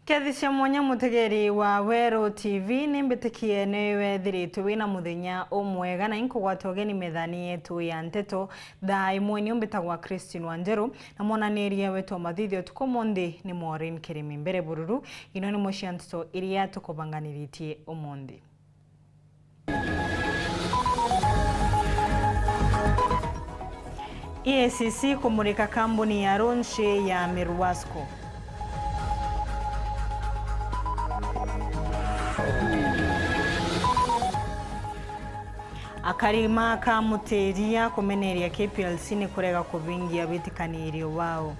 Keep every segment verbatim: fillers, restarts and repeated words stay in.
Kethi cia mwanya, mutegeri wa Weru T V, ni mbitikie ni wethiritwe wina muthenya umwega, na inkugwata ugeni methani yetu ya nteto thaa imwe. Niu mbitagwa Christine Wanjeru, na mwananiria wetu wa mathithio utuku umunthi ni Maureen Kirimi. Mbere bururu, ino ni imwe cia nteto iria tukubanganiritie umunthi. E A C C kumurika kambuni ya runshi ya Miruasco. Akari ma Kamutiria kumeneria K P L C ni kurega kubingia witikanirio wao.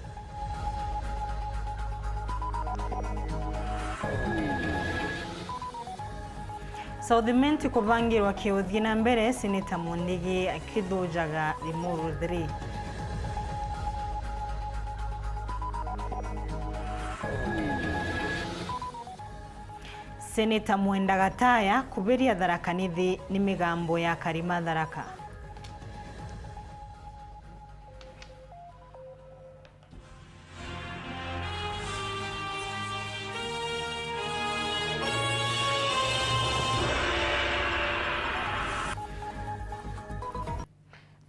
South Imenti kubangirwa kiuthii na mbere, Seneta Mundigi akithujaga Limuru three. Seneta Mwenda Gataya kubiria Tharaka Nithi ni migambo ya akari ma Tharaka.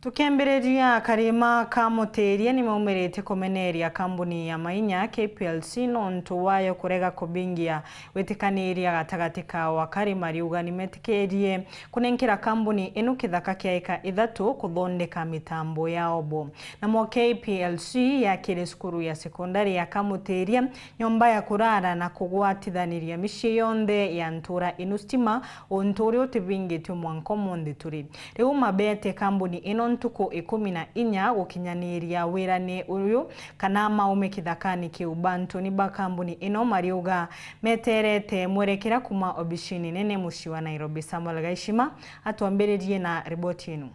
Tukiambiriria, akari ma Kamutiria ni maumiritie kumeneria kambuni ya mainya K P L C nontu wayo kurega kubingia witikaniria gatagati kao. Akari mariuga ni metikirie kunenkera kambuni ino kithaka kia eka ithatu kuthondeka mitambo ya obo. Namo K P L C yakire cukuru ya sekondari ya Kamutiria nyomba ya kurara na kugwatithaniria micii yonthe ya ntura ino stima, untu uria utibingitwe mwanka umunthi turi. Riu mabete kambuni ino ntuku ikumi na inya gukinyaniria wirane uyu kana maume kithakani kiu. Bantuni ba kambuni ino mariuga meterete mwerekera kuma obicini nene mucii wa Nairobi. Samuel Gaishima atwambiririe na riboti ino.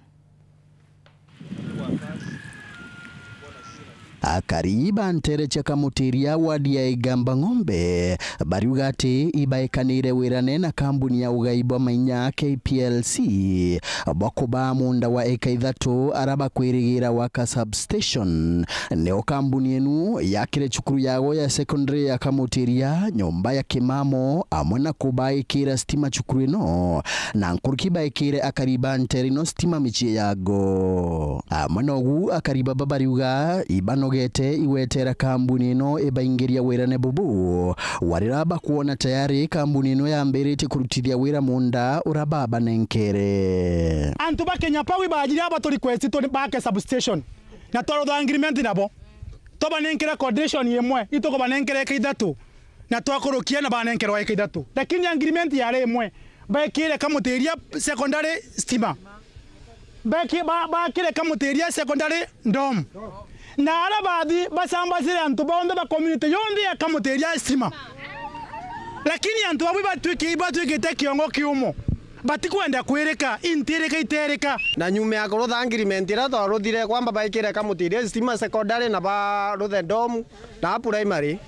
Akari ba ntere cia Kamutiria, wadi ya Igamba Ng'ombe, bariuga ati ibaekanire wirane na kambuni ya ugai bwa mainya K P L C bwa kubaa munda wa eka ithatu ara bakwirigira gwaka substation. Nio kambuni inu yakire cukuru yago ya secondary ya Kamutiria nyomba ya kimamo, amwe na kubaikira stima cukuru ino, na nkuruki baikire akari ba ntere ino stima micii yago. Amwe nogu akari baba bariuga ibanogete igwetera kambuni ino ibaingiria wirane bubu, warira bakwona tayari kambuni ino yambiritie kurutithia wira munda ura babanenkere. Antu ba Kenya Power ibajire aba turi kwesti turi bake substation, na twarutha agreement nabo, tubanenkere coordination imwe, itukubanenkere eka ithatu. Na twakurukia na banenkerwa eka ithatu. Lakini agreement yari imwe. Baikire Kamutiria secondary stima. Beki-, ba-, bakire Kamutiria secondary dom. Na ara bathi basambacire antu bonthe ba community yonthe ya Kamutiria stima. Lakini antu babu batwiki-, batwikite kiongo kiumo. Batikwenda kwirika, intirika iterika. Na nyuma ya kurutha agreement iria twaruthire kwamba baikire Kamutiria stima secondary na baruthe dom na primary.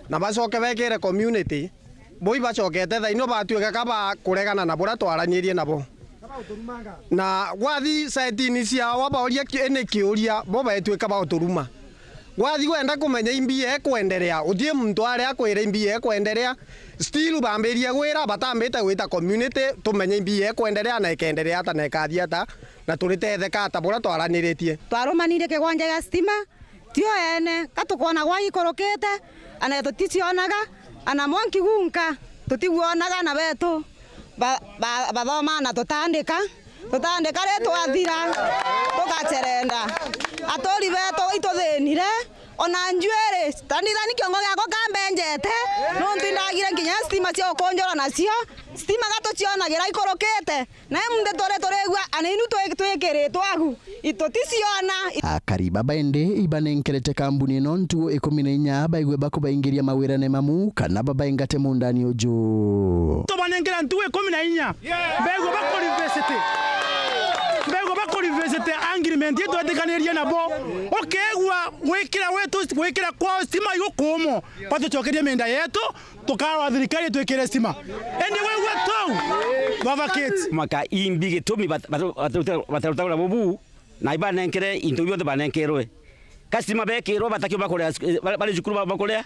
Na bacoke bekire community, bo ibacokete thaino batuika ka ba kuregana na buria twaranirie nabo. Na gwathi saitini ciao, wabaoria ki-, ni kiuria, bo baetuika ba uturuma. Gwathi wenda kumenya imbi ekwenderea, uthie muntu aria akwire imbi ekwenderea, still bambirie gwira, batambite gwita community, tumenye imbi ekwenderea na ikenderea ata na ikathia ata, na turitetheka ata buria twaraniritie. Twarumanirie kigwanja gia stima, tio ene, ka tukwona gwa ikurukite, ana tuticionaga, ana mwanki gunka, tutigwonaga na betu, ba-, ba-, bathoma na tutandika, tutandika ri twathira, tugacerenda. Aturi betu ituthinire, ona njuiri, tanithani kiongo giakwa kambenjete, nontu indagire nginya stima cia ukunjura nacio, stima ga tucionagira ikurukite, na imunthe turi turigua, ana inu twi-, twikiritwe agu, ituticiona. Akari baba indi ibanenkerete kambuni ino ntugu ikumi na inya baigue bakubaingiria mawirane mamu kana babaingate mundani uju. Tubanenkera ntugu ikumi na inya, baigue bakurevisit, baigue bakurevisit agreement itwetikanirie nabo. Ukegua gwikira gwitu, gwikira kwao stima igukumo, batucokerie minda yetu, tukarwa thirikari itwikire stima. Indi waigua tou, vavakite. Maka imbi gitumi bat-, bat-, bat-, batarutagura bubu, na ibanenkere into bionthe banenkerwe. Ka stima bekirwe, batakiumba kuria, eh, bari, bari cukuru ba-, bakuria.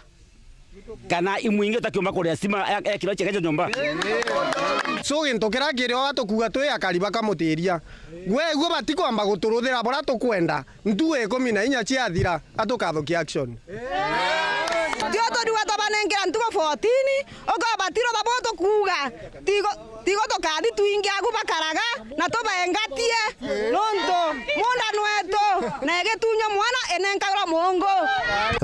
Kana imwingi utakiumba kuria stima ya, ya kiro cheke nyomba. So gintu kiria kiri o atukuga twi akari bakamutiria. Gwe guo batikwamba guturuthira buria tukwenda. Ntugu ikumi na inya ciathira, atukathukia action. Tio tuthua twabanengera ntugu fourteen, ukabatirutha bu tukuga. Tigo, tigo tukathi twingi agu bakaraga, na tubaengatie, nontu munda nwetu, na igitunyo mwana enenkagirwa mungu.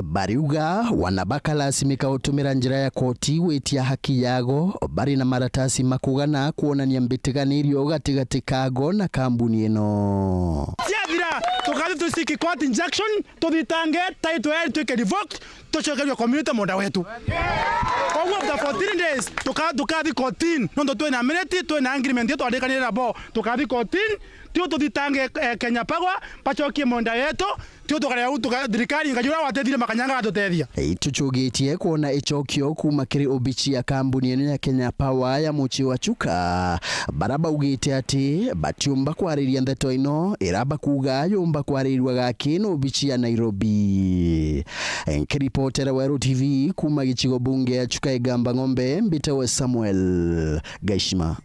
Bariuga wana bakalasimika gutumira njira ya koti gwitia haki yago, bari na maratasi ma kugana kwonania mbitigani irio gatigati kago na kambuni ino. Ciathira, tukathi tu seek court injunction, tuthitange title yetu ituike revoked, tucokerio community munda wetu. Koguo after fourteen days, tuka-, tukathi kotini, nontu twina minute, twina agreement yetu twarikanire nabo, tukathi kotini, tio tuthitange, eh, Kenya Power, bacokie munda yetu, tio tukaria u tuka-, thirikari ngaji uria watethire makanyanga gatutethia. Itucugitie kwona icokio kuma kiri obici ya kambuni ino ya Kenya Power ya mucii wa Chuka, bara baugite ati batiumba kwariria ndeto ino, ira bakuga yumba kwaririrua gaki na obici ya Nairobi. Nkiripotera Weru T V kuma gicigo bunge ya Chuka Igamba Ng'ombe, mbitawe Samuel Gaishima.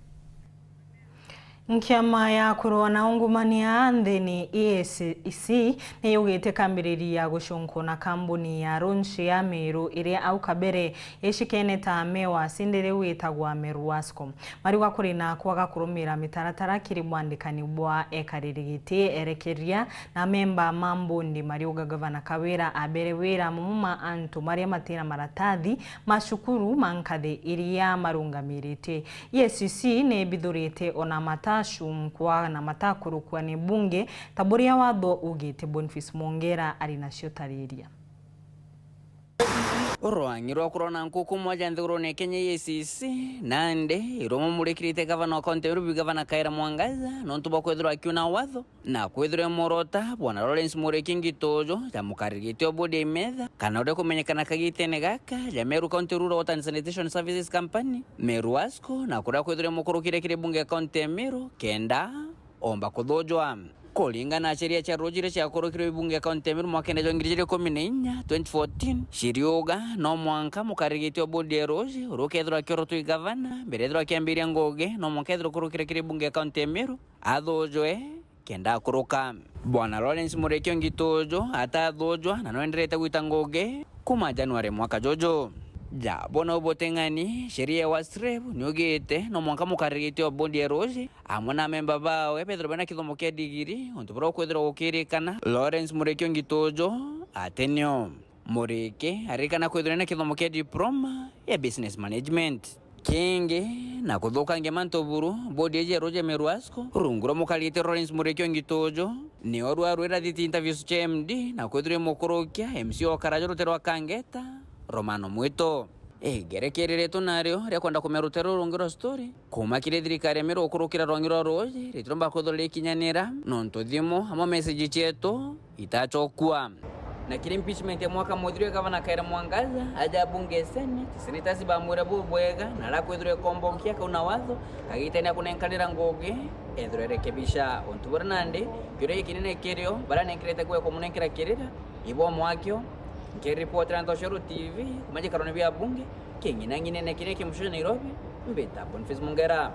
Nkiama ya kurua na ungumania nthini E A C C ni yugite kambiriri ya gucunkuna kambuni ya Runchi ya Miru iria au kabere icikene ta Mewa Cindiriu itagwa Meru Wasco. Mariuga kuri na kwaga kurumira mitaratara kiri bwandikani bwa ekariri giti erekeria na memba ma mbundi, mariuga Gavana Kawira abere wira mumo ma antu maria matina maratathi ma cukuru ma nkathi iria marungamirite. E A C C ni ibithurite ona matacunkwa na matakurukua ni mbunge ta buria watho ugite. Boniface Mwongera ari nacio tariria. Rwangi rwa kurona nkuku mwaja nthigurune Kenya E A C C, nandi irumumurikirite gavana wa kaunti ya Nairobi, Gavana Kawira Mwangaza, nontu bwa kwithirwa akiuna watho, na kwithirwa imworota Bwana Lawrence Muriiki Ngitojo, ja mukariri giti o bodi ya imetha, kana uria kumenyekana kagitene gaka, ja Meru County Rural Water and Sanitation Services Company, Meru Wasco, na kuria kwithirwa imukurukire kiri bunge ya kaunti ya Meru, kenda omba kuthujwa. Kuringana na sheria cia ruuji iria ciakurukirwe ibunge ya kaunti ya Meru mwakene jwa ngiri ijiri ikumi na inya, twenty fourteen, ciriuga no mwanka mukariri giti o bodi ya ruuji, uria ukethirwa akiorotwa i gavana, mbere ethirwa akiambiria ngugi, no mwanka ethirwa ukurukire kiri bunge ya kaunti ya Meru, athujwe, kenda akuruka. Bwana Lawrence Muriiki Ngitojo atathujwa na nwenderete gwita ngugi kuma January mwaka juju. Ja bona ubuteng'ani, sheria ya WASREB niugite no mwanka mukariri giti o bodi ya ruuji amwe na amemba bawe bethirwe bena kithomo kia digiri, untu buria ukwithirwa gukirikana Lawrence Muriiki Ngitojo atenio. Muriiki arikana kwithirwa ena kithomo kia diploma ya business management. Kingi, na kuthukangia mantu buru, bodi iji ya ruuji ya Meru Wasco, rungu rwa mukariri giti Lawrence Muriiki Ngitojo, nio rwarwire irathiti interviews cia M D, na kwithirwa imukurukia M C wa Karaju rutere rwa Kangeta, Romano Mwito. Igerekereretwe nario ria kwenda kumea rutere rurungi rwa story, kuma kiri thirikari ya Meru gukurukira rwangi rwa ruuji, ritiromba kwithirwa rikinyanira, nontu thimu amwe message cietu itacokua. Na kiri impeachment ya mwaka muthiru ya Gavana Kawira Mwangaza, aja abunge Senate, senators bamwira bubwega, na arakwithirwa ikombo nkia kau na watho, kagitene akunenkanira ngugi, ethirwa erekebisha. Untu buria nandi, kiuria gikinene kirio, baranenkerete kuya kumunenkera kirira, ibo mwakio. Nkiripotera Ntoshero T V, kuma gikarone bia bunge, king'inang'inene kiria ki mucii Nairobi, mbita Boniface Mungera.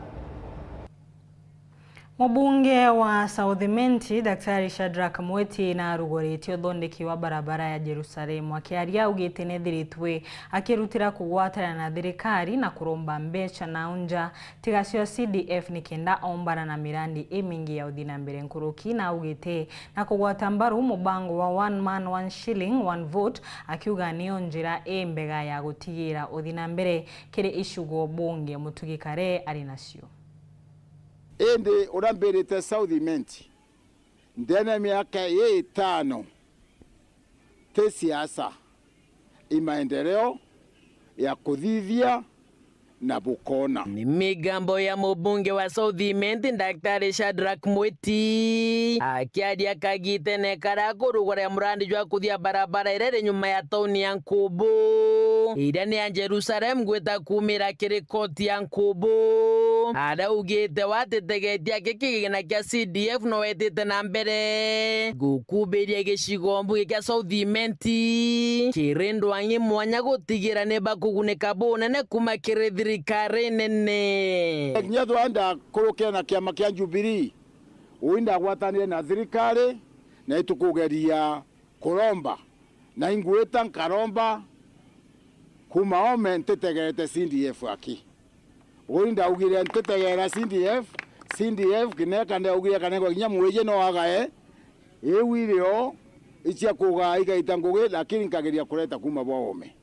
Mubunge wa South Imenti, Daktari Shadrack Mwiti, narugoritie uthondeki wa barabara ya Jerusalemu. Akiaria augite nethiritwe akirutira kugwatana na thirikari na kuromba mbeca na unja tiga cio C D F nikenda ombana na mirandi imingi ya uthii na mbere nkuruki, na augite na kugwata mbaru mubango wa one man, one shilling, one vote, akiuga niyo njira imbega ya gutigira uthii na mbere kiri icigo bunge. Mutugi Kare ari nacio. Indi uria mbirite South Imenti, ndene ya miaka ii itano, ti siasa, i maendeleo ya kuthithia na bukona. Ni migambo ya mubunge wa South Imenti, Daktari Shadrack Mwiti, akiaria kagitene karia akurugura murandi jwa kuthia barabara iria iri nyuma ya tauni ya Nkubu, iria ni ya Jerusalem gwita kumira kiri koti ya Nkubu. araugite we atitegetie aki kigina kia C D F no wetite na mbere gukubiria gicigo mbunge kia South Imenti kiri ndwang'i mwanya gutigira ni bakugunika bunene kuma kiri thirikari nene. Kinya twenda kurukira na kiama kia Jubilee, ui ndagwatanire na thirikari na itukugeria kuromba, na ingwita nkaromba kuma ome ntitegerete C D F aki. Ui ndaugire ntitegeera C D F, C D F kineka ndaugire kanengwa kinya mwiji no agae, iu irio icia kugaa igaita ngugi, lakini nkageria kureta kuma bwa ome.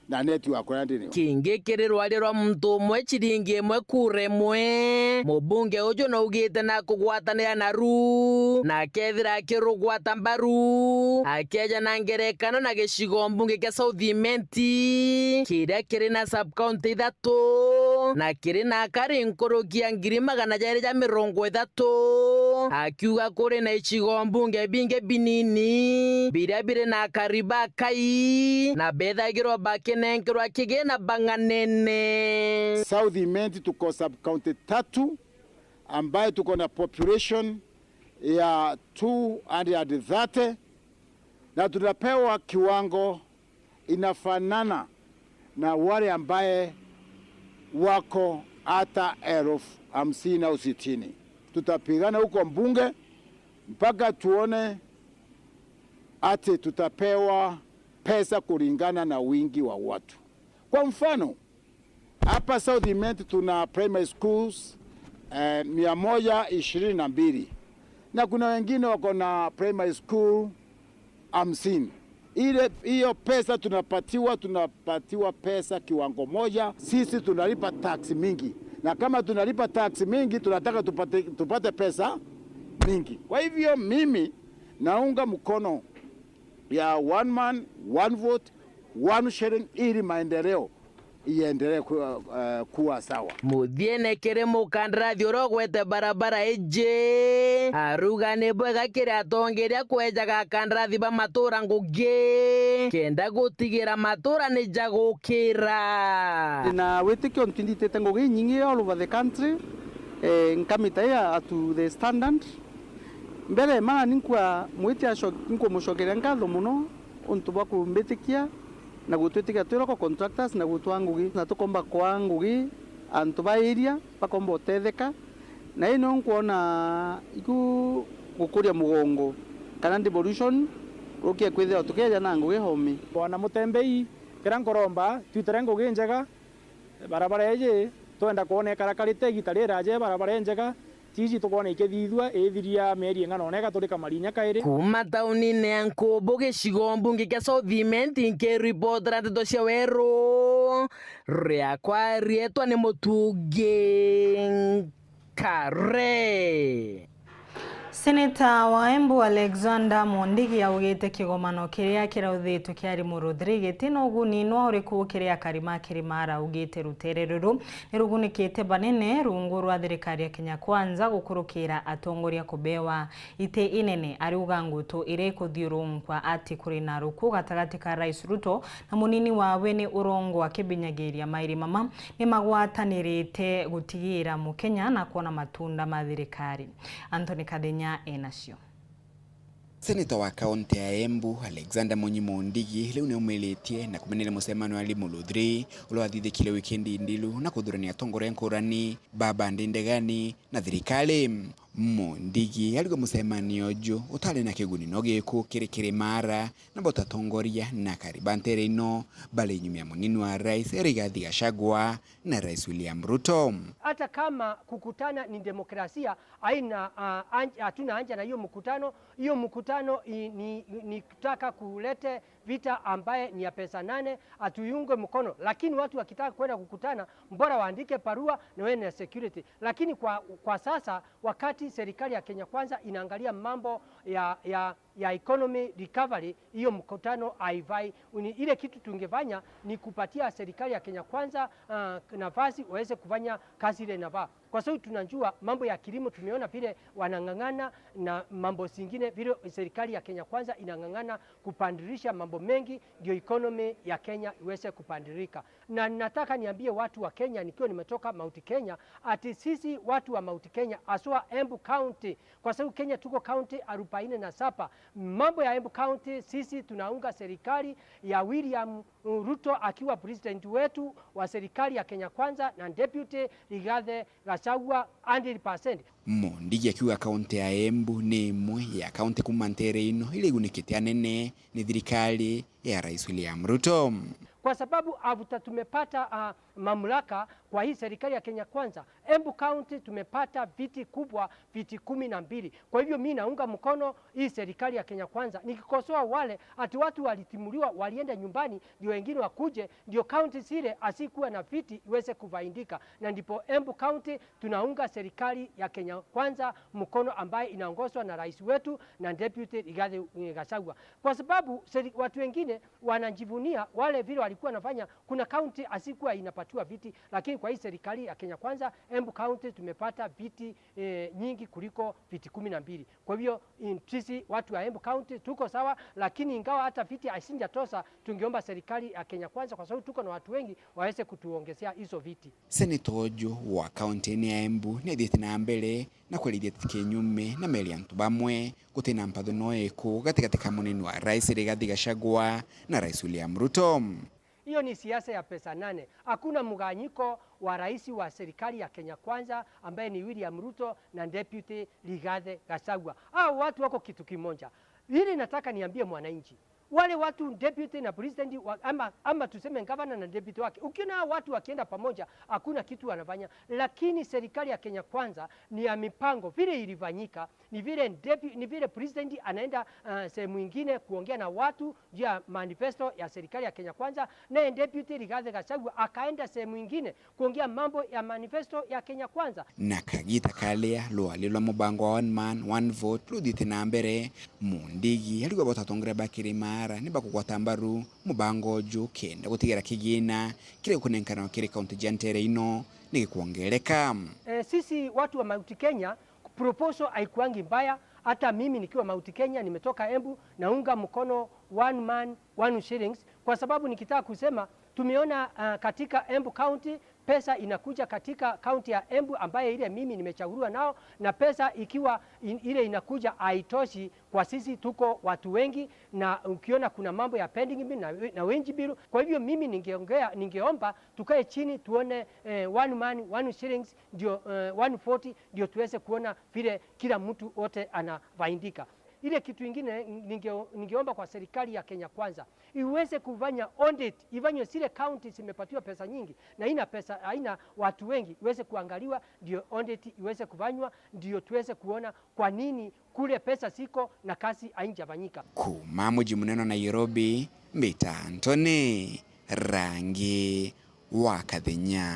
Na neti wakwa ndi nio. Kingi kiri rwaria rwa muntu umwe ciringi imwe kura imwe. Mubunge uju naugite na kugwatanira na ru, na akethira akirugwata mbaru, akeja na ngerekano na gicigo mbunge kia South Imenti, kiria kiri na sub-county ithatu, na kiri na akari nkuruki ya ngiri magana jairi ja mirongo ithatu, akiuga kuri na icigo mbunge bingi binini, biria biri na akari bakai, na bethagirwa bakinenkerwa kigina bang'anene. South Imenti tuko sub-county tatu, ambaye tuko na population ya two hundred thirty, na tunapewa kiwango inafanana na wale ambaye wako hata elfu hamsini au sitini. Tutapigana huko mbunge mpaka tuone ati tutapewa pesa kulingana na wingi wa watu. Kwa mfano, hapa South Imenti tuna primary schools, eh, mia moja ishirini na mbili. Na kuna wengine wako na primary school hamsini. Ile, hiyo pesa tunapatiwa, tunapatiwa pesa kiwango moja, sisi tunalipa tax mingi. Na kama tunalipa tax mingi, tunataka tupate, tupate pesa mingi. Kwa hivyo mimi naunga mkono ya one man, one vote, one shilling ili maendeleo iendelee kuwa, eh, kuwa sawa. Muthiene kiri mukandarathi uria ugwete barabara iji, aruga ni bwega kiri atongeria kwejaga akandarathi ba matura ngugi, kenda gutigira matura ni jagukira. Ndina witikio ntu inditite ngugi inyingi all over the country, eh, nkamita ya to the standard. Mbere, mana ni nkwa mwiti aco-, nkumucokeria nkatho mono untu bwa kumbitikia na gutwitikia twi local contractors na gutwaa ngugi, na tukomba kwaa ngugi antu ba area bakomba utetheka, na ii nio nkwona iku gukuria mugongo kana devolution rukie kwithirwa tukeja na ngugi home. Bwana Mutembei, kiria nkuromba twitere ngugi njega, barabara iji twenda kwona ikarakarite igita riraja, barabara injega, tiji tukwona ikithithua, ithiria mieri ing'ana ona igaturika marinya kairi. Kuma taunine ya Nkubu, gicigo mbunge kia South Imenti, nkiripotera nteto cia Weru, riakwa rietwa ni Mutungi Nkare. Seneta wa Embu Alexander Mondigi augite kigomano kiria kirauthitwe kia Limuru three giti na uguni nwa uriku kiri akari ma Kirimara. Augite rutere ruru ni rugunikite banene rungu rwa thirikari ya Kenya Kwanza gukurukira atongoria kubewa iti inene. Ariuga ngutu iria ikuthiurunkwa ati kuri na ruku gatagati ka Rais Ruto na munini wawe ni urongwa akibinyagiria mairi mama ni magwatanirite gutigira Mukenya na kwona matunda ma thirikari. Anthony Kathenya enacio. Seneta wa kaunti ya Embu, Alexander Munyi Mundigi, riu ni aumiritie na kumeneria mucemanio wa Limuru three uria wathithikire wikendi nthiru na kuthurania atongoria ngurani ba bandi ndegani na thirikari. Mundigi ariuga mucemanio uju utari na kiguni no giku kiri Kirimara, na botatongoria na akari ba ntere ino bari nyuma ya munini wa rais Rigathi Gachagua na Rais William Ruto. Hata kama kukutana ni demokrasia, haina, ah, anj-, hatuna haja na hiyo mkutano. Hiyo mkutano i-, ni, ni kutaka kulete vita ambaye ni ya pesa nane, hatuiunge mkono. Lakini watu wakitaka kwenda kukutana, bora waandike barua na wawe na security. Lakini kwa, kwa sasa, wakati serikali ya Kenya Kwanza inaangalia mambo ya, ya, ya economy recovery, hiyo mkutano haifai. Uni-, ile kitu tungefanya ni kupatia serikali ya Kenya Kwanza, ah, nafasi waweze kufanya kazi ile inafaa. Kwa sababu tunajua mambo ya kilimo, tumeona vile wanang'ang'ana na mambo zingine, vile serikali ya Kenya Kwanza inang'ang'ana kupandirisha mambo mengi, ndio economy ya Kenya iweze kupandirika. Na nataka niambie watu wa Kenya, nikiwa nimetoka Mount Kenya, ati sisi watu wa Mount Kenya, haswa Embu County, kwa sababu Kenya tuko county arobaini na saba. Mambo ya Embu County, sisi tunaunga serikali ya William Ruto akiwa president wetu wa serikali ya Kenya Kwanza na Deputy Rigathi Gachagua hundred percent. Mundigi akiuga kaunti ya Embu ni imwe ya kaunti kuma ntere ino iria igunikite anene ni thirikari ya Rais William Ruto. Kwa sababu after tumepata, ah, mamlaka kwa hii serikali ya Kenya Kwanza, Embu County tumepata viti kubwa, viti kumi na mbili. Kwa hivyo mi naunga mkono hii serikali ya Kenya Kwanza, nikikosoa wale ati watu walitimuliwa walienda nyumbani ndio wengine wakuje, ndio county zile asikuwa na viti iweze kufaidika, na ndipo Embu County tunaunga serikali ya Kenya Kwanza mkono ambaye inaongozwa na rais wetu na Deputy Rigathi, eh, Gachagua, kwa sababu seri-, watu wengine wanajivunia wale vile walikuwa wanafanya. Kuna county asikuwa inapatiwa viti, lakini kwa hii serikali ya Kenya Kwanza, Embu County tumepata viti, eh, nyingi kuliko viti kumi na mbili. Kwa hivyo, in-, sisi watu wa Embu County tuko sawa, lakini ingawa hata viti hasinjatosa, tungeomba serikali ya Kenya Kwanza, kwa sababu tuko na watu wengi, waweze kutuongezea hizo viti. Seneta uju wa kaunti ya Embu ni athiite na mbere na kwerithia ati kinyume na meri antu bamwe, guti na mpatho no iku gatigati ka munini wa rais Rigathi Gachagua na Rais William Ruto. Hiyo ni siasa ya pesa nane. Hakuna mgawanyiko wa rais wa serikali ya Kenya Kwanza ambaye ni William Ruto na Deputy Rigathi Gachagua. Hao watu wako kitu kimoja. Ili nataka niambie mwananchi, wale watu deputy na president wa, ama, ama tuseme gavana na deputy wake, ukiona hao watu wakienda pamoja, hakuna kitu wanafanya. Lakini serikali ya Kenya Kwanza ni ya mipango. Vile ilifanyika, ni vile depu-, ni vile president anaenda, uh, sehemu ingine kuongea na watu juu ya manifesto ya serikali ya Kenya Kwanza, naye deputy Rigathi Gachagua akaenda sehemu ingine kuongea mambo ya manifesto ya Kenya Kwanza. Na kagita karia rwari rwa mubango wa one man, one vote ruthiite na mbere, Mundigi arigwa bota atongeria ba Kirimara ni bakugwata mbaru mubango uju kenda gutigira kigina kiria gikunenkanwa kiri kaunti ja ntere ino ni gikwongereka. Eh, sisi watu wa Mount Kenya, proposal haikuangi mbaya. Hata mimi nikiwa Mount Kenya, nimetoka Embu, naunga mkono one man, one shillings, kwa sababu nikitaka kusema, tumeona, ah, katika Embu County, pesa inakuja katika kaunti ya Embu ambaye ile mimi nimechaguliwa nao, na pesa ikiwa in-, ile inakuja haitoshi kwa sisi, tuko watu wengi, na ukiona kuna mambo ya pending bill na, na wage bill. Kwa hivyo mimi ningeongea, ningeomba tukae chini tuone, eh, one man, one shillings ndio, eh, one forty, ndio tuweze kuona vile kila mtu wote anafaidika. Ile kitu ingine ninge-, ningeomba kwa serikali ya Kenya Kwanza iweze kufanya audit, ifanywe zile counties zimepatiwa pesa nyingi na haina pesa, haina watu wengi, iweze kuangaliwa, ndio audit iweze kufanywa, ndio tuweze kuona kwa nini kule pesa ziko na kazi haijafanyika. Kuma muji munene wa Nairobi, mbita Anthony Rangi wa Kathenya.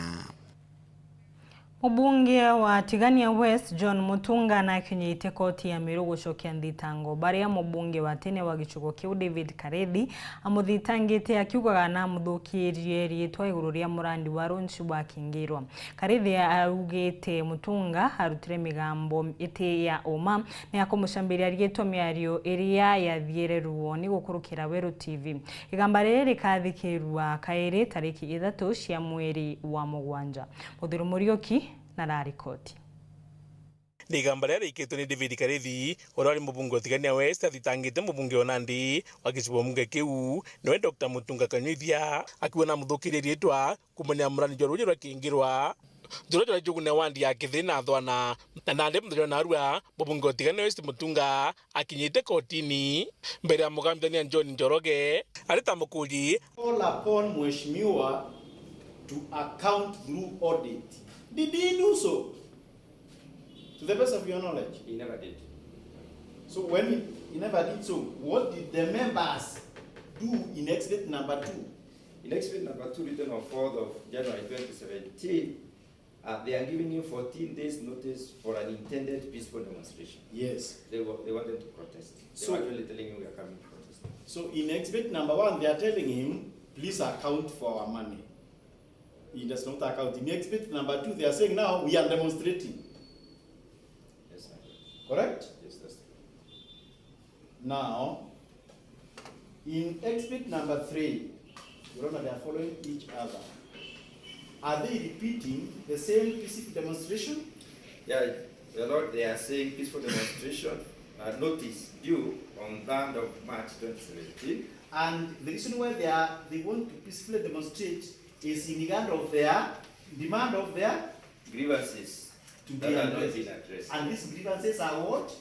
Mubunge wa Tigania West, John Mutunga, nakinyite koti ya Meru gucokia nthitango baria mubunge wa tene wa gicigo kiu, David Karethi, amuthitangite akiugaga namuthukirie riitwa iguru ria murandi wa Ronchi wa Kingirwa. Karethi augite Mutunga arutire migambo iti ya uma ni akumucambiria riitwa miario iria yathiere ruo ni gukurukira Weru T V. Igamba riri rikathikirua kairi tariki ithatu cia mweri wa mugwanja. Muthiru Muriuki na rarikoti. Ni igamba riria riikitwe ni David Karethi, uria wari mubunge wa Tigania West, athitangite mubunge wa Nandi wa gicigo mbunge kiu, niwe Doctor Mutunga Kanyuithia, akiuga namuthukirie riitwa kumania murani jwa ruuji rwa Kingirwa, juria jwari jugune wandi ya Kithii na Athwana. Na nandi muthenya wa narua, mubunge wa Tigania West Mutunga akinyite kotini mbere ya mugambithania John Njoroge ari ta mukuji. Call upon Mheshimiwa to account through audit. Did he do so? To the best of your knowledge? He never did. So when he, he never did so, what did the members do in exhibit number two? In exhibit number two, written on fourth of January twenty seventeen, Uh, they are giving you fourteen days notice for an intended peaceful demonstration. Yes. They, wa- they want them to protest. They So- were actually telling you we are coming to protest. So in exhibit number one, they are telling him, please account for our money. He does not account. In exhibit number two, they are saying now we are demonstrating. Yes, sir. Correct? Yes, that's true. Now, in exhibit number three, you know, they are following each other. Are they repeating the same peaceful demonstration? Yeah, the Lord, they are saying peaceful demonstration uh, notice due on third of March twenty seventeen. And the reason why they are they want to peacefully demonstrate is in regard of their demand of their Grievances to that be have not addressed. Been addressed. And these grievances are what?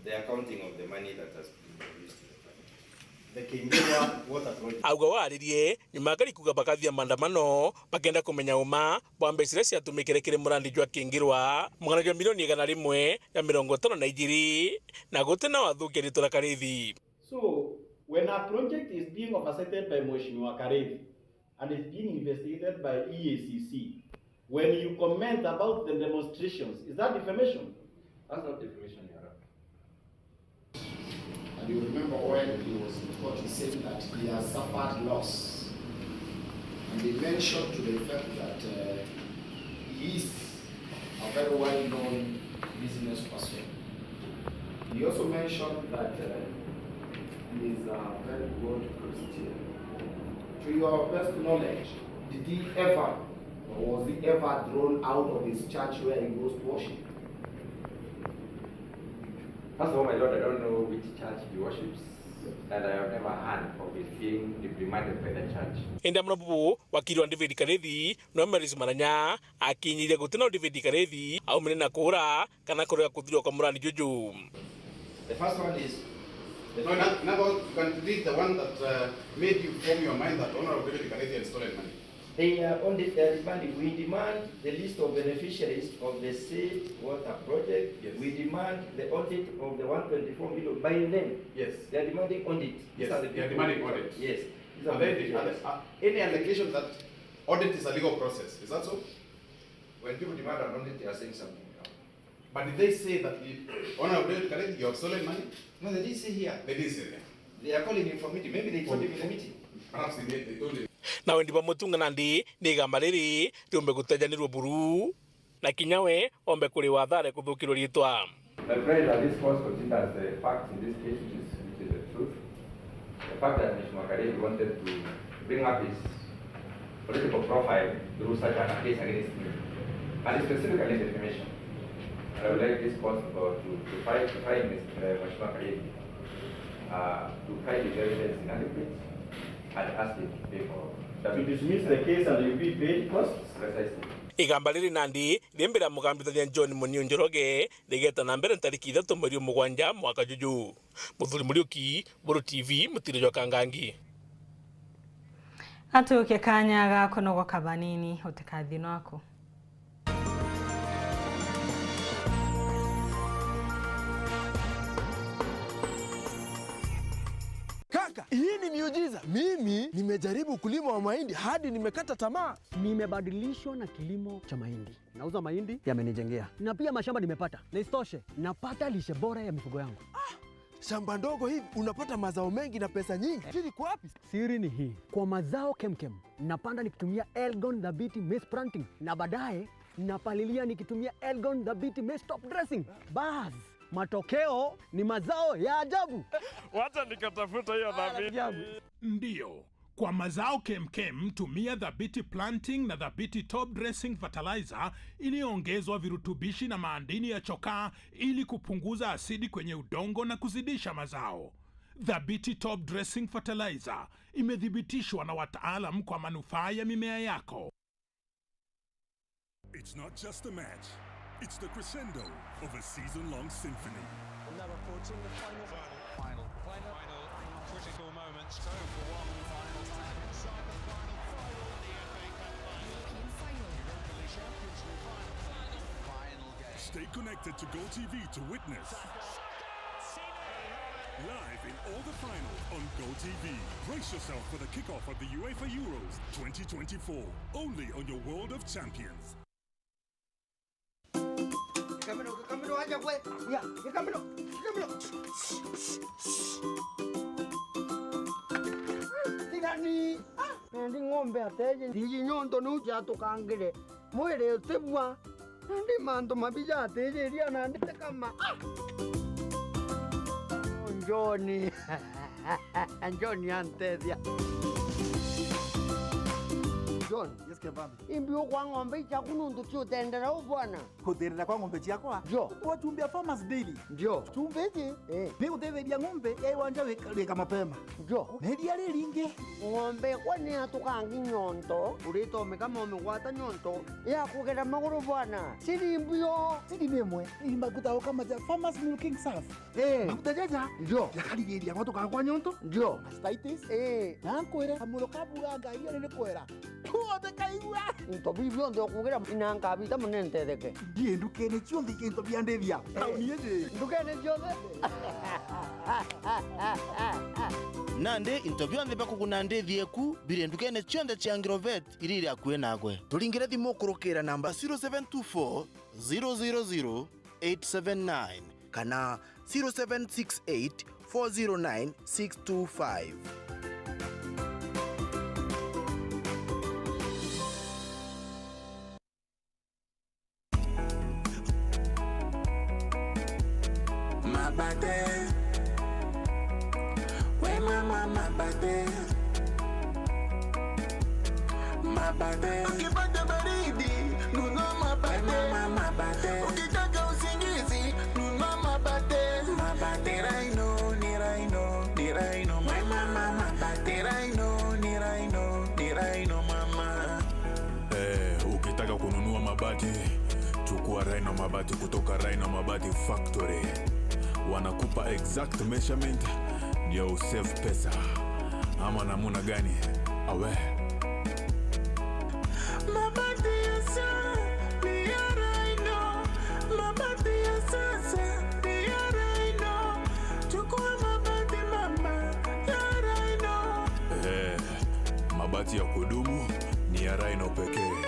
The accounting of the money that has been used in the project. The Kingirwa water project. Auga waririe nyuma akari kuga bakathia maandamano bakenda kumenya uma bwa mbeca iria ciatumikire kiri murandi jwa Kingirwa mugana jwa milioni igana rimwe ya mirongo itano na ijiri, na guti na wathukia ritwa ria Karithi. So, when a project is being oversighted by Mheshimiwa Karithi and is being investigated by E A C C, when you comment about the demonstrations, is that defamation? That's not defamation, Your Honor. And you remember when he was in court, he said that he has suffered loss. And he mentioned to the effect that uh, he is a very well-known business person. He also mentioned that uh, he is a very good Christian. To your best knowledge, did he ever, or was he ever thrown out of his church where he goes to worship? First of all, my lord, I don't know which church he worships, and I have never heard of his being reprimanded by the church. Indi amwe bubu wakiri wa David Karithi no Maurice Maranya akinyire guti no David Karithi aumire na kuura kana kurega kuthirwa kwa murandi juju. The first one is the No, no, no, you can read the one that uh, made you form your mind that Honorable David Karithi had stolen money. They are only they are demanding. We demand the list of beneficiaries of the said water project. Yes. We demand the audit of the one twenty-four million by name. Yes. They are demanding audit. These Yes, are the they are people demanding who- audit. Yes. These are Are the they, are beneficiaries. they, are, any allegation that audit is a legal process? Is that so? When people demand an audit, they are saying something. But did they say that the Honorable David Karithi, you have stolen money? No, they didn't say here. They didn't say that. They are calling him for meeting. Maybe they told him in the meeting. Perhaps they, they told him. Na wendi bwa mutunga nandi ni igamba riri riumbe gutejanirua buru, na kinya we ombe kuriwa athara kuthukirwa riitwa. I pray that this court considers the facts in this case, which is, which is the truth. The fact that Mheshimiwa Karithi wanted to bring up his political profile through such a case against me, and specifically defamation. And I would like this court to, to, to find, to find Mister Mheshimiwa Karithi uh, to find his evidence inadequate and ask him to pay for To dismiss the case and you be paid costs? Precisely. Igamba riri nandi ri mbere ya mugambithania John Muniu Njoroge rigeta na mbere ntariki ithatu mweri wa mugwanja mwaka juju. Muthuri Muriuki, Buru T V, mutiro jwa Kangangi. Atuke kanya ga kunogoka banini, utikathie nwaku. Kaka, hii ni miujiza. Mimi nimejaribu kulima wa mahindi hadi nimekata tamaa. Nimebadilishwa na kilimo cha mahindi. Nauza mahindi, yamenijengea. Na pia mashamba nimepata. Na isitoshe, napata lishe bora ya mifugo yangu. Shamba ndogo hivi unapata mazao mengi na pesa nyingi. Siri iko wapi? Siri ni hii. Kwa mazao kemkem, napanda nikitumia Elgon Dhabiti Maize Planting, na baadaye napalilia nikitumia Elgon Dhabiti Maize Top Dressing. Bas, matokeo ni mazao ya ajabu. Wacha nikatafuta hiyo dhabiti. Ndiyo, kwa mazao kemkem, tumia Dhabiti Planting na Dhabiti Top Dressing Fertilizer iliyoongezwa virutubishi na maandini ya chokaa ili kupunguza asidi kwenye udongo na kuzidisha mazao. Dhabiti Top Dressing Fertilizer imethibitishwa na wataalam kwa manufaa ya mimea yako. It's not just a match, it's the crescendo of a season long symphony. We're now approaching the final. Final. Final. Final. Critical moments. Go for one. Final time. Inside the final. Final. The F A Cup final. European final. Europa League Champions League final. Final. Final game. Stay connected to Go T V to witness live in all the finals on Go T V. Brace yourself for the kickoff of the UEFA Euros twenty twenty-four, only on your World of Champions. Kia gwe, ya, ikamiro, ikamiro. Tigani. Ah, nandi ng'ombe ateje. Ndiji nyonto niu jatukangire. Mwiri utibua. Nandi mantu mabi jatijiria nandi tikama. Ah! John. John antethia. John. Yes, Kevambi. Imbi ukwa ng'ombe ichaku nuntu ti utendera u bwana. Kuthirira kwa ng'ombe ciakwa? Ndio. Kwa chumbi ya Farmers Daily. Ndio. Chumbi iji, eh, ni gutetheria ng'ombe ya iwanja wika, wika mapema. Ndio. Na iria riringi. Ng'ombe kwa ni atukangi nyonto. Uritomika momigwata nyonto. Ya kugera maguru bwana. Siri mbio. Siri ni imwe. Imba kutauka maja Farmers Milking Surf. Eh. Maguta jaja. Ndio. Jakarigiriria gwa tukagwa nyonto. Ndio. Mastitis. Eh. Na nkwire, kamuro kabuga ngai ari ni kwera. Kuothe kaigua. Into biu bionthe ukugira ina nkabita munentetheke. Ndie ndukene cionthe into bia ndithia. Eh. Tauni iji. Ndukene cionthe. Nandi into bionthe bia kuguna ndithi eku biri ndukene cionthe cia Agrovet iria iri akui naagwe. Turingire thimu kurukira namba zero seven two four, zero zero zero, eight seven nine kana zero seven six eight, four zero nine, six two five. Mabate. We mama mabate. Mabate. Ukipata baridi, nunua mabate. We mama mabate. Ukitaka usingizi, nunua mabate. Mabate. Ni Rhino, ni Rhino, ni Rhino. We mama mabate. Ni Rhino, ni Rhino, ni Rhino mama. Eh, ukitaka kununua mabati, chukua Rhino Mabati kutoka Rhino Mabati Factory. Wanakupa exact measurement ndio usave pesa. Ama namuna gani? Awe. Mabati ya sa-, ni ya Rhino. Mabati ya sasa ni ya Rhino. Chukua mabati mama ya Rhino. Eh. Mabati ya kudumu ni ya Rhino pekee.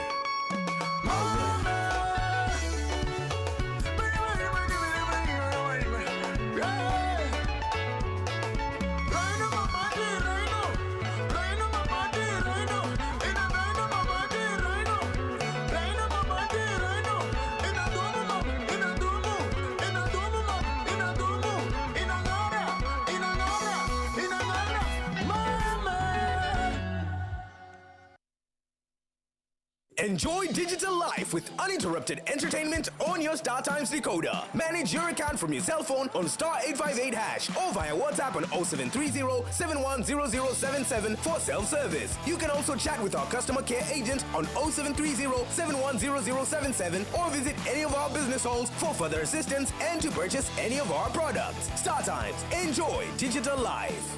Enjoy digital life with uninterrupted entertainment on your StarTimes decoder. Manage your account from your cell phone on star eight five eight hash or via WhatsApp on oh seven three zero, seven one zero zero seven seven for self-service. You can also chat with our customer care agent on oh seven three zero, seven one zero zero seven seven or visit any of our business halls for further assistance and to purchase any of our products. StarTimes. Enjoy digital life.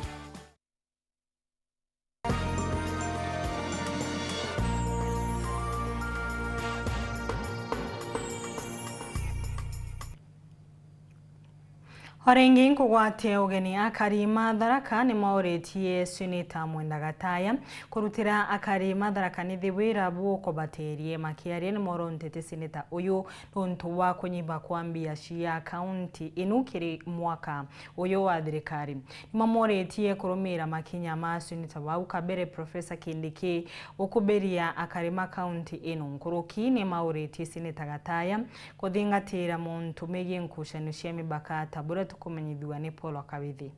O ringi nkugwatie ugeni, akari ma Tharaka ni mauritie Seneta Mwenda Gataya kurutira akari ma Tharaka Nithi wira bukubatirie. Makiaria ni morontete seneta uyu nontu wa kunyiba kwa mbia cia kaunti inu kiri mwaka uyu wa thirikari. Ni mamoritie kurumira makinya ma seneta wau kabere Professor Kindiki gukubiria akari ma kaunti ino. Nkuruki ni mauritie seneta Gataya kuthingatira montu megie nkucanio cia mibaka ta buria tukumenyithua ni Paul Akawithi.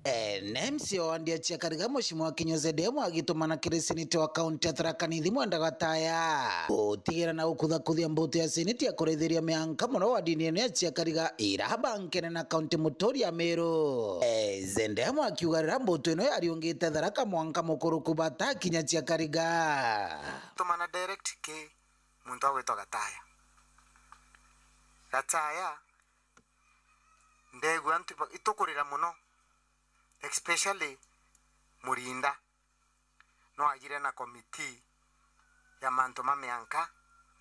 Eh, na M C A wa wandi ya Chiakariga, Mheshimiwa Kinyua Zedemu agitumana kiri seneta wa kaunti ya Tharaka Nithi Mwenda Gataya gutigira na gukuthakuthia mbutu ya seneti ya kurithiria mianka mono wandini ino ya Chiakariga ira bankene na kaunti muturi ya Meru. Eh, Zedemu akiuga rira mbutu ino yariungite Tharaka mwanka mukuruku batakinya Chiakariga. Tumana direct ki muntu agwitwa Gataya. Gataya, ndegua antu ba-, itukurira mono, especially Murinda. No ajire na committee ya mantu ma mianka,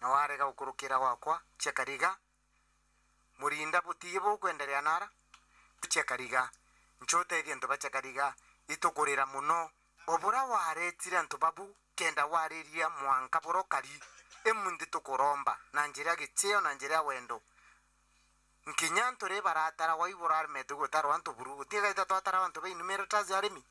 na warega gukurukira gwakwa Chiakariga. Murinda, butiji bukwenderea nara Chiakariga. Nchutethie antu ba Chiakariga, itukurira mono. O buria waretire antu babu, kenda wariria mwanka buria ukari, imunthi tukuromba na njira ya gichio na njira ya wendo. Nkinya antu ri baratara wai buraremetwe gutarwa antu buru, gutigaita twatara antu ba enumerators arimi.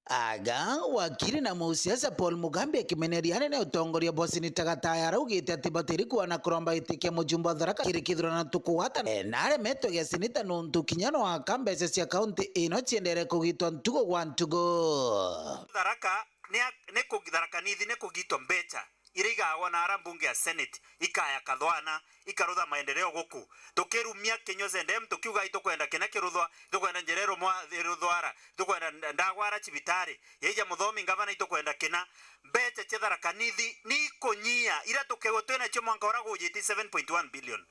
Aga wakiri na musiasa Paul Mugambi akimeneria anene utongoria bwa seneta Gataya araugite ati batiri kuona kuromba giti kia mujumbe wa Tharaka kiri kithurano tukugwatana. E, naremetwe gia seneta nontu kinya no aka mbeca cia kaunti ino ciendere kugitwa ntugo gwa ntugo. Tharaka ni a- ni ku- Tharaka Nithi ni kugitwa mbeca iria igagwa na ara mbunge ya Senate ikaya kathwana ikarutha maendeleo guku. Tukirumia kinyua C N D M tukiuga itukwenda kina kiruthwa, itukwenda njira irumwa iruthwara, itukwenda nda- ndagwara cibitari, yaija muthomi ngavana itukwenda kina. Mbeca cia Tharaka Nithi ni ikunyia iria tukegwa twinacio mwanka uria gujite seven point one billion.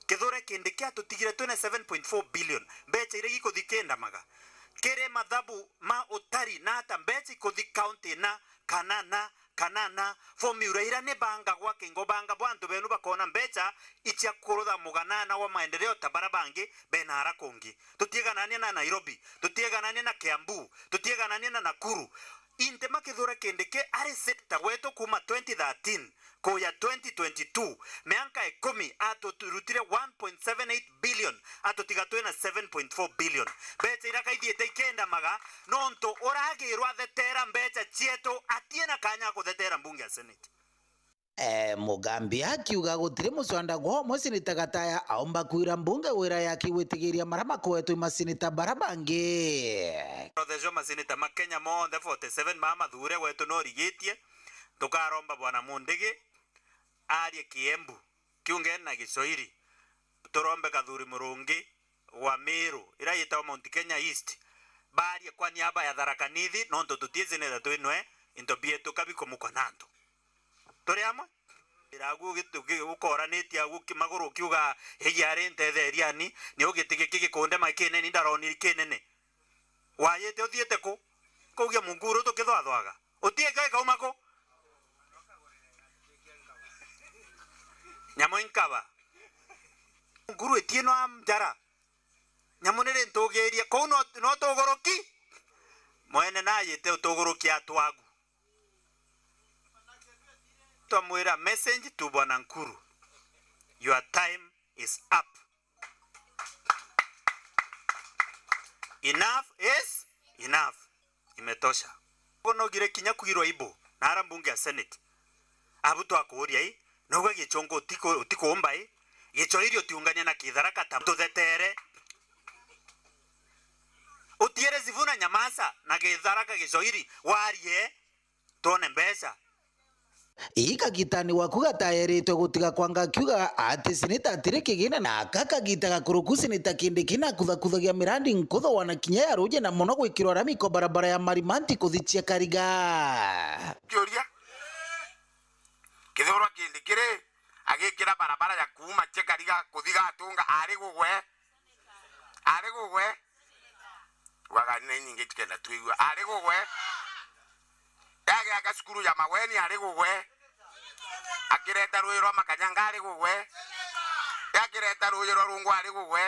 Kithure Kindiki atutigire twina seven point four billion. Mbeca iria ikuthi kindamaga. Kiri mathabu ma utari na ata mbeca ikuthi county na kana na kana na formula iria ni bangagwa kingo banga bwa antu benu bakona mbeca icia kurutha muganana wa maendeleo ta bara bangi bena ara kungi. Tutieganania na Nairobi, tutieganania na Kiambu, tutieganania na Nakuru. Inthe Kithure Kindiki ari senator wetu kuma twenty thirteen kuja twenty twenty-two, mianka ikumi, atuturutire one point seven eight billion, atutiga twina seven point four billion. Mbeca iria kaithiite ikendamaga nontu uragirwa atheteera mbeca cietu, atiena kanya ga kutheteera mbunge ya Senate. E, Mugambi akiuga gutiri mucwanda gwa umwe seneta Gataya aumba kwira mbunge wira yaki gwitigiria mara makwetwe i maseneta bara bangi. Othecwa maseneta ma Kenya monthe forty seven maa mathure gwetu no rigitie, tukaromba bwana Mundigi arie Kiembu kiungene na Gicoiri, turombe Kathuri Murungi wa Meru iria yitagwa Mount Kenya East, barie kwa niaba ya Tharaka Nithi nontu tutii seneta twinwe into bietu kabikumukwa na antu. Turi amwe? Ira agu ugi- ugi- ukoranitie agu ki- maguru ukiuga, "Iji ari ntetheeriani, ni ugiti giki gikundema kinene, ndaroniri kinene." Wayite uthiite ku? Kuugia munkuru tukithwathwaga. Utie kio ikauma ku? Nyamu inkaba. Munkuru itie no njara. Nyamu niri ntugirie. Kuu no no tuguruki? Mwene nayite utugurukia atwagu. Twamwira message to Bwana Nkuru. Your time is up. Enough is enough. Imetosha. Nogire kinya kwirwa ibo na ara mbunge ya Senate. Abu twakuuria i, nouga Gichungu utiku- utikuumba i, Gichoiri utiungania na Kitharaka ta tuthetere. Utiere Sifuna nyamasa na Kitharaka Gichoiri warie. Twone mbeca. Ii kagitani waku gataeritwe gutiga kwanga akiuga ati seneta atiri kigina na aka kagita gakuruku seneta Kindiki na kuthakuthagia mirandi nkutho wana kinya ya ruji na mono gwikirwa rami kwa barabara ya Marimanti kuthi Chiakariga. Kiuria, kithurwa Kindiki ri agikira barabara ya kuuma Chiakariga kuthi Gatunga ari gugwe? Ari gugwe? Ugaga ni nyingi tikenda twigua. Ari gugwe? Yagiaka cukuru ya Maweni ari gugwe? Akireta ruuji rwa Makanyanga ari gugwe? Akireta ruuji rwa Rungwa ari gugwe?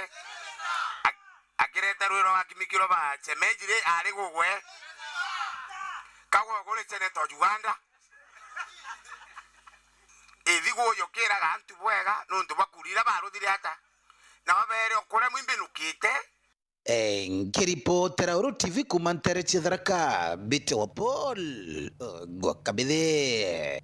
Ak- Akireta ruuji rwa Wakimikiro ba Chemejire ari gugwe? Kagwe guri Senator Uganda? Ithi guyukiraga antu bwega nuntu bwa kurira baruthire ata? Nabo beere o kuria mwi mbinukite. Eh, nkiripotera Uru T V kuma ntere cia Tharaka, mbite wa Paul, eh, gwa Kabithi.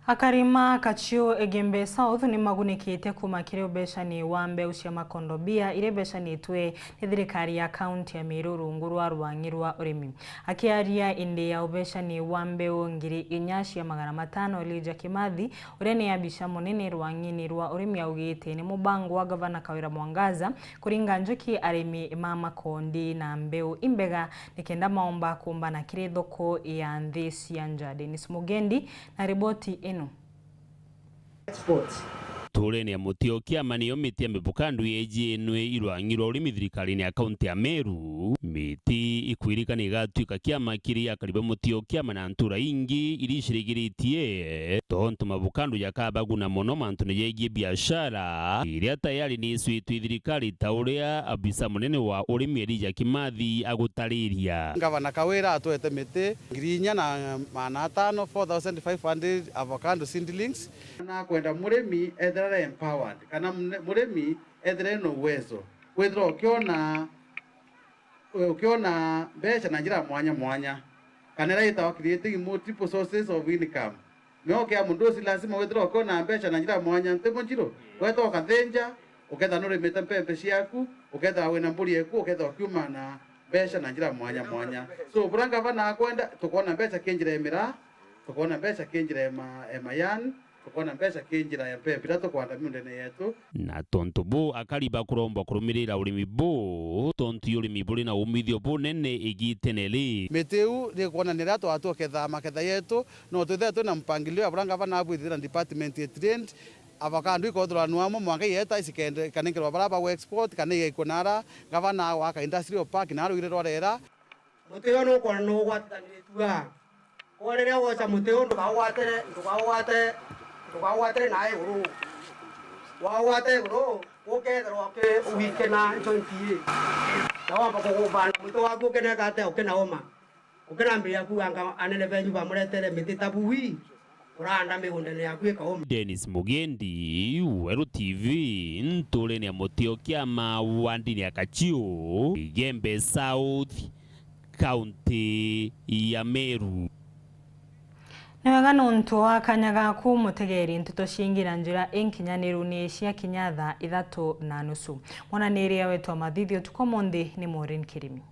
Akari ma Kachiu Igembe South ni magunikite kuma kiri ubecani wa mbeu cia makondobia iria ibecanitwe ni thirikari ya kaunti ya Meru rungu rwa rwang'i rwa urimi. Akiaria indi ya ubecani wa mbeu ngiri inya cia magana matano, Elijah Kimathi, uria ni abica munene rwang'ini rwa urimi, augite ni mubango wa Gavana Kawira Mwangaza kuringa njuki arimi ma makondi na mbeu imbega nikenda maomba kumbana kiri thoko ya nthi cia nja. Dennis Mugendi na riboti ino. Tuurene ya mutio kiama niyo miti ya mibukandu yejienwe irwang'i rwa urimi thirikarine ya kaunti ya Meru. Miti ikwirikana igatwika kiama kiri akari ba mutio kiama na ntura ingi iria icirigiritie tontu mabukandu jakabaguna mono mantune jegie biashara iria tayari ni icwitwe i thirikari ta uria abisa munene wa urimi Elijah Kimathi agutariria. Ngavana Kawira atwete miti ngiri inya na magana atano, four thousand five hundred avocado seedlings. Nakwenda murimi ethirwe empowered, kana mune- murimi Ethira ena uwezo, withira ukiona, ukiona mbeca na njira mwanya mwanya, kana ira itawa creating multiple sources of income, mioke ya mundu ucio lazima withira ukiona mbeca na njira mwanya. Nti munjiru, weta ukathinja, uketha nurimite mpempe ciaku, uketha wina mburi eku, uketha ukiuma na mbeca na njira mwanya mwanya. So bura ngavana akwenda, tukona mbeca ki njira ya miraa, tukona mbeca ki njira ya ma-, ya mayani, tukona mbeca ki njira ya mpempe iria tukwanda miundene yetu. Na tontu bu, akari bakurombwa kurumirira urimi bu, tontu i urimi buri na umithio bunene igitene ri. Miti iu ni kwonania riria twatwa uketha maketha yetu, no twithire twina mpangilio ya bura ngavana abwithire na department ya trade, avocado ikothuranua amwe mwanka ieta isikende ikanenkerwa bara ba export kana igaikua nara ngavana agwaka industrial park na ruire rwa rera. Muti uyu nukwona nugwatithaniritue aa. Koguo riria woca muti uyu ndukaugwatire, ndukaugwatire, ndukaugwatire na iguru. Waugwata iguru, ukethirwa uki-, ugikena joint ii. Na wamba kugubanda muti waku ukeneka atia ukinauma. Ukinambiria kuuga anga anene benyu bamuretere miti ta bui, uranda migundene yaku ikauma. Dennis Mugendi, Weru T V, nturene ya Mutio Kiama, wandini ya Kachiu, Igembe South, kaunti ya Meru. Ni wega nontu wa kanya gaku, mutegeri, nteto ciingi na njira inkinyaniru ni ciakinya thaa ithatu na nusu. Mwananiri wetu wa mathithio utuku umunthi ni Maureen Kirimi.